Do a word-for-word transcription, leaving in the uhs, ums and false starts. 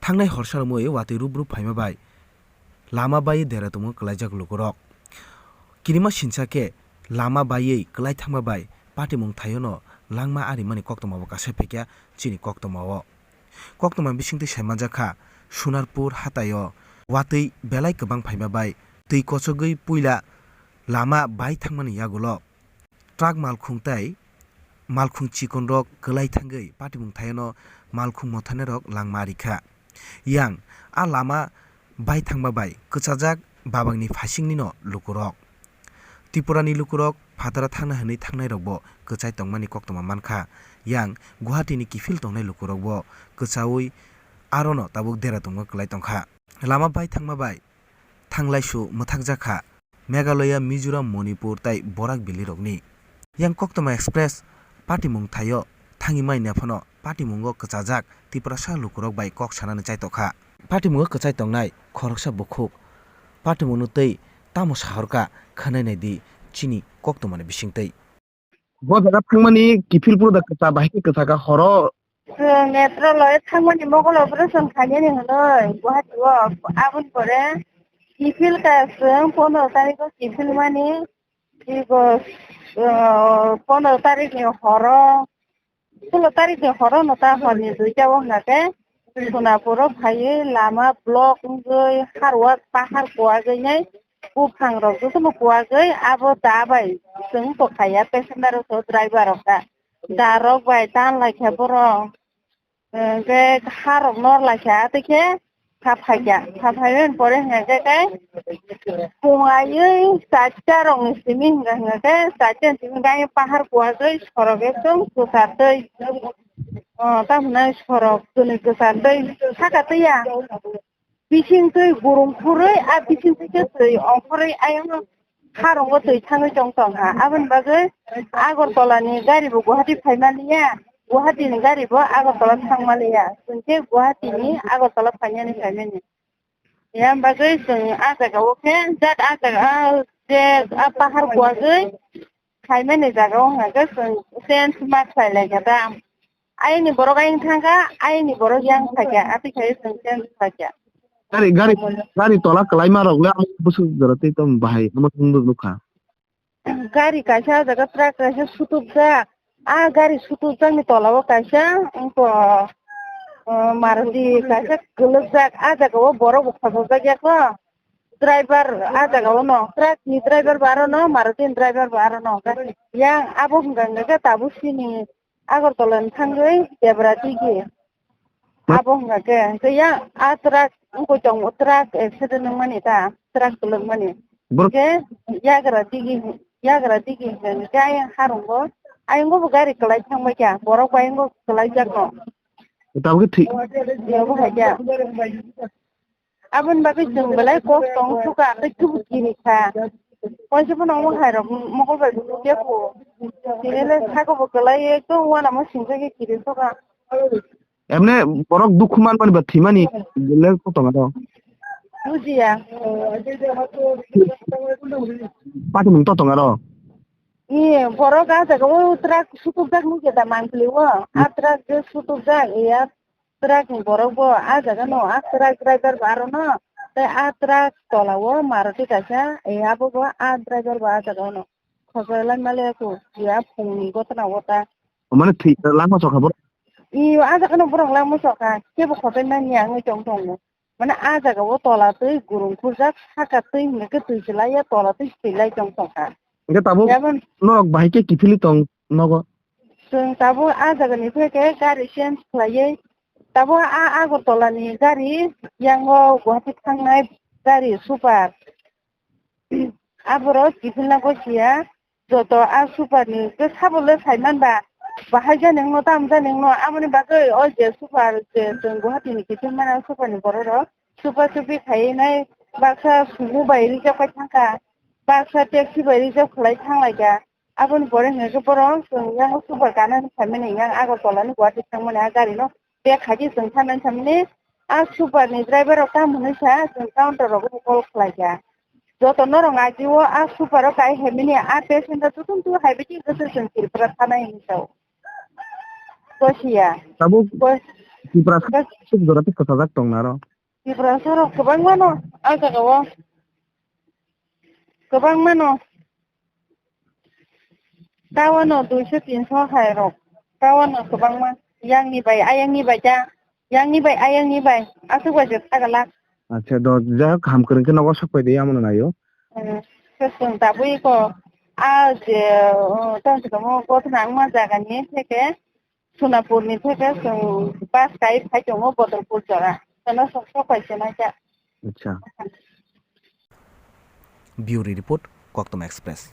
Thangnai horsa romwi watwi rup rup phaima bai lama baiwi dera tongma kwlaijak lukurok. Kirima sinsa khe lama baiwi kwlai thangma bai patimung thaiono langma arimani koktwmabo kasai phaikha chini koktwmao. Koktwma bisingtwi saimanjak kha, Sunarpur hataio watwi belai kwbang phaima bai twi kochogwi puila lama bai thangmani yagulo truck malkhung tei malkhung chikonrok kwlai thangwi patimung thaiono malkhung mothanirok langma rikha. Yang a lama bai thangma bai kwchajak babangni phaisingni no lukurok. Tripurani lukurok phataro thangna hwnwi thangnairokbo kwchai tongmani koktwma mankha. Yang Guwahati ni kiphil tongnai lukurokbo kwchaui arono tabuk dera tongma kwlai tongkha. Lama bai thangma bai thanglaisu mwthakjak kha Meghalaya, Mizoram, Manipur tei Barak Valley rokni. Yang Koktwma Express patimung thaio thangwi mai naphano patimungo kwchajak Tiprasa lukurok bai kok sanani chaitokha. Patimungo kwchai tongnai khoroksa bukhuk patimungno tei tamo sahorkha khwnai naidi chini koktwmani bisingtwi. Bo jaga thangmani kiphil phuru da kwcha bahai khe kwcha kha horo. Chwng metro loi thangmani Mogol operation khainani hwnwi Guwahati o. Aboni pore kiphil ka chwng pondro tarikh o kiphil mani, ego, ah, pondro tarikh ni horo, sulo tarikh ni horo no ta hor ni duita o hwnkha khe Sonapur o phaiwi lama block wngwi harwak pahar kuwagwi nai buphang rok jotono kuwagwi abo da bai chwng tokthaiya passenger rok driver rok da. Da rok bai tan laikha borok. Hwnkhe harok nor laikha, tei khe kha phaikha. Kha phaimani pore hwnkhe khe pungaiwi charta rokni simi hwnkhe, hwnkhe charta ni simi gaiwi pahar kuwagwi sorok ekdom kwchar twi. O, tamo hwnwi sorok chwngni kwchar twi saka twiya. Bising twi gurung phurwi, a bising twi khe twi ongkhorwi ayang harungo twi thangwi tong tong ha. Aboni bagwi Agartala ni gari bo Guwahati phaimaliya, Guwahati ni gari bo Agartala thangmaliya. Chwng khe Guwahati ni Agartala phainani phaimani. Yang bagwi chwng a jaga o khe jat a jaga a je a pahar kuwagwi phaimani jaga o hwnkhe chwng change ma khlai lai kha da. Ayni borok ayang thangkha, ayni borok yang phaikha, atwi khai chwng change khlaikha. Gari, gari, gari tola kwlaima rok le amo bwswk jora tei tamo bahai amo thung nukha. Gari kaisa ah jaga truck kaisa sutupjak. Ah gari sutupjakni tola o kaisa wngkha, ah, Maruti kaisa kwlwkjak. Ah jaga o borok bo khojokjak ya kho. Driver ah jaga o no. Truck ni driver bo aro no, Maruti ni driver bo aro no. Yang abo hwnkha hwnkha khe tabuk sini Agartala ni thangwi Debra digi. Abo hwnkha khe, hwnkhe yang a truck wngkoi tongo, truck accident wngmani ta, truck kwlwkmani. Borok hwnkhe yagra digi, yagra digi hwnkhe ayang harungo, ayang bo gari kwlai thangbai kha, borok bo ayang kwlai jakno. Tabuk thwi. Abo hai khe. Aboni bagwi chwng belai kok tong sukha, tei tubu kiri kha. Waisa phano omo hai rok mokol bai bukya kho. Ele saka bo kwlai ekdom uanamo singsa khe kiri sukha. Emne borok dukhu manmani ba thwimani le kok tong aro. Bujiya. Patimung to tong aro. Ni borok ah jaga o truck sukubjak nukya da mangpili o. Ah truck je sukubjak ya. Truck ni borok bo ah jaga no, ah truck driver bo aro no, tei ah truck tola o Maruti kaisa, eh, abo bo ah driver bo ah jaga o no. Khosoi lai male ku, ya phung ni gotna o ta. O mane thwi langma sokha borok? I ah jaga no borok langma sokha, kebo khosoi manya wngwi tong tongo. Mane ah jaga o tola twi gurung khurjak, saka twi hwnwi khe twi se lai ya, tola twi se lai tong sokha. Hwnkhe tabuk ya ban- norok bahai khe kiphilwi tong nogo? Chwng tabuk ah jaga ni phai khe gari change khlaiwi, tabuk ah Agartala ni gari, yango Guwahati thangnai gari super. Aborok kiphilna gosiya, joto ah super ni khe sabo le sai man ba, bahai jani wngno, tamo jani wngno, aboni bagwi o je super je chwng Guwahati ni kiphil mano super ni borok rok, super chupi khaiwi nai baksa sumo bai reserve khai thangkha, baksa taxi bai reserve khlai thang lai kha. Aboni pore hwnkhe borok chwng yang super ganani phaimani, yang Agartala ni Guwahati thangmani ah gari no bag khaikhe chwng thangnani phaimani. Ah super ni driver rok tamo hwnwi sa chwng counter rogo call khlai kha. Joto norok agi o ah super o kai phaimani, ah passenger joto tu hai bai khe chwng Tripura thanai hinwi sao. Gosiya. Tabuk Gos- Tiprasa jora tei kwchajak tong naro. Tiprasa rok kwbangma no a jaga o. Kwbangma no. Tawano duiso tinso hai rok. Tawano kwbangma. Yang ni bai, ayang ni bai ja. Yang ni bai, ayang ni bai. Aswk bai je sagala. Acha, do, jai hok, ham kwrwng khe nogo sok pai de, amo no naio. Hmm. Khe chwng tabui ko. A je, uh, tong se tongmo, gotna wngma jaga ni theke. Sonapur ni theke chwng bus kai phai tongo Bodolpur jora. Chwngno sok sok pai se nai kha. Acha. Bureau Report, Koktom Express.